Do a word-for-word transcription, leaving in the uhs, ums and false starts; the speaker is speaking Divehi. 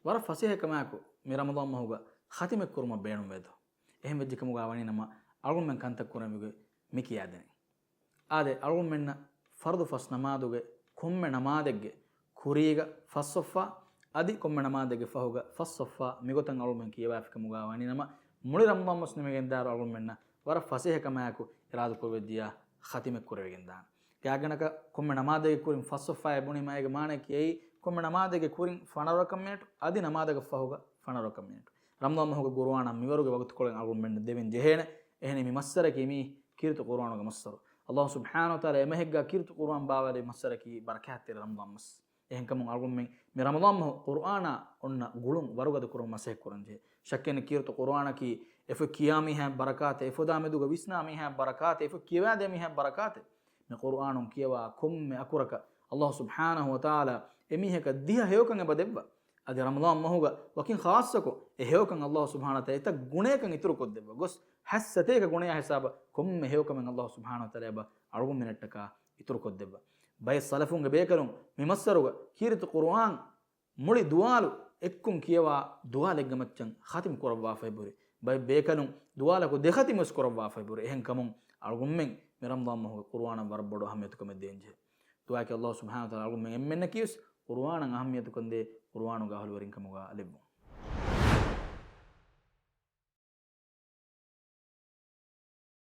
ވަރަށް ފަސޭހަކަމާއެކު މި ރަމަޟާން މަހުގަ ޚަތިމެއް ކުރުމަށް ބޭނުންވޭތޯ؟ އެހެން ވެއްޖެކަމުގަ ވަނީނަމަ އަޅުގަނޑުމެން ކަންތައް ކުރަންވީ މި ކިޔާދެނީ. އާދެ، އަޅުގަނޑުމެންނަށް ފަރުޟު ފަސް ނަމާދުގެ ކޮންމެ ނަމާދެއްގެ ކުރީގަ ފަސް ޞައްފާ، އަދި ކޮންމެ ނަމާދެއްގެ ފަހުގަ ފަސް ޞައްފާ، މިގޮތަށް އަޅުގަނޑުމެން ކިޔަވާފިކަމުގަ ވަނީނަމަ، މުޅި ރަމަޟާން މަސް ނިމިގެންދާއިރު އަޅުގަނޑުމެންނަށް ވަރަށް ފަސޭހަކަމާއެކު އިރާދަކުރެވިއްޖިޔާ ޚަތިމެއް ކުރެވިގެންދާނެ. ގާތްގަނޑަކަށް ކޮންމެ ނަމާދެއްގެ ކުރިން ފަސް ޞައްފާއޭ ބުނީމާ އޭގެ މާނައަކީ އެއީ، ކޮންމެ ނަމާދެއްގެ ކުރިން ފަނަރަ ރަކައް މިނެޓު، އަދި ނަމާދަކަށް ފަހުގަ ފަނަރަ ރަކައް މިނެޓު. ރަމަޟާން މަހުގެ ޤުރުއާނާ މިވަރުގެ ވަގުތުކޮޅެއް އަޅުގަނޑުމެންނަށް ދެވެން ޖެހޭނެ. އެހެނީ މި މައްސަރަކީ މީ ކީރިތި ޤުރުއާނުގެ މައްސަރު. ﷲ ސުބްޙާނަހޫ ވަތަޢާލާ އެމަހެއްގަ ކީރިތި ޤުރުއާން ބާވާލެއްވި މައްސަރަކީ ބަރަކާތްތެރި ރަމަޟާން މަސް. އެހެންކަމުން އަޅުގަނޑުމެން މި ރަމަޟާން މަހު ޤުރުއާނާ އޮންނަ ގުޅުން ވަރުގަދަ ކުރުމަށް މަސައްކަތް ކުރަންޖެހޭ. ޝައްކެއް ނެތް ކީރިތި ޤުރުއާނަކީ އެފަ ކިޔާ މީހާއަށް ބަރަކާތެއް، އެފަދާ މެދުގަ ވިސްނާ މީހާއަށް ބަރަކާތެއް، އެފަ ކިޔަވާދޭ މީހާއަށް ބަރަކާތެއް. މި ޤުރުއާނުން ކިޔަވާ ކޮންމެ އަކުރަކަށް ﷲ ސުބްޙާނަހޫ ވަތަޢާލާ އެމީހަކަށް ދިހަ ހެޔޮކަން އެބަ ދެއްވާ. އަދި ރަމަޟާން މަހުގަ ވަކިން ޚާއްޞަކޮށް އެ ހެޔޮކަން ﷲ ސުބްޙާނަހޫ ވަތަޢާލާ އެތައް ގުނަޔަކަށް އިތުރުކޮށްދެއްވާ ގޮސް، ހަތްސަތޭކަ ގުނަޔާ ހިސާބަށް ކޮންމެ ހެޔޮކަމެއް ﷲ ސުބްޙާނަހޫ ވަތަޢާލާ އެބަ އަޅުގަނޑުމެންނަށްޓަކާ އިތުރުކޮށްދެއްވާ. ބައެއް ސަލަފުންގެ ބޭކަލުން މި މައްސަރުގަ ކީރިތި ޤުރުއާން މުޅި ދުވާލު އެއްކުން ކިޔަވާ ދުވާލެއްގެ މައްޗަށް ޚަތިމް ކުރައްވާފައި ހުރި. ބައެއް ބޭކަލުން ދުވާލަކު ދެ ޚަތިމް ވެސް ކުރައްވާފައި ހުރި. އެހެންކަމުން އަޅުގަނޑުމެން މި ރަމަޟާން މަހުގެ ޤުރުއާނަށް ވަރަށް ބޮޑު އަހައްމިޔަތުކަމެއް ދޭންޖެހޭ. ދުޢާއަކީ ﷲ ސުބްޙާނަހޫ ވަތަޢާލާ އަޅުގަނޑުމެން އެންމެންނަކީވެސް ޤުރުއާނަށް އަހައްމިޔަތުކަންދޭ، ޤުރުއާނުގެ އަހުލުވެރިންކަމުގަ ލެއްވުން.